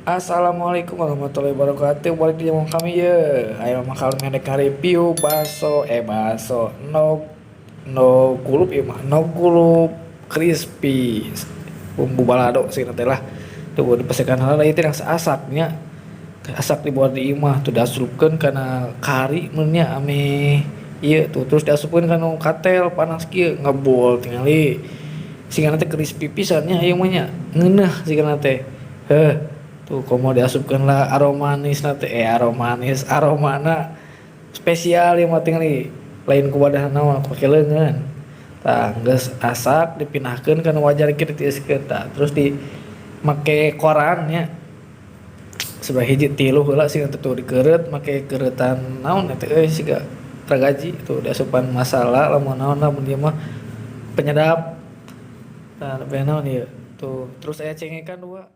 Assalamualaikum warahmatullahi wabarakatuh. Balik di channel kami ya. Ayo bakal ngerek review baso, eh, baso endog, endog kulup ya mah, endog kulup crispy bumbu balado sih nanti lah. Tuh dipesekan heula itu yang asaknya, asak dibuat di imah tuh, diasupkeun kana kari mun nya ame ieu tuh, terus diasupkeun kana katel panas kieu, ngebul. Tingali sigana teh crispy pisan nya ieu mah nya, ngeunah sigana teh. Heh, tuh komo diasupkeun lah aromanis teh, eh, aromanis, aromana spesial ieu mah. Tingali lain ku wadah naon, pake leungeun. Tah, geus asak dipindahkeun kana wajan kieu, ditiiskeun. Tah, terus di make koran nya, sebelah hiji tilu heula sih tuh, dikeureut make keuretan naon eta euy, siga ragaji. Tuh diasupan masala lamun naon, lamun ieu mah penyedap. Tah, naon ieu tuh, terus aya cengekan dua.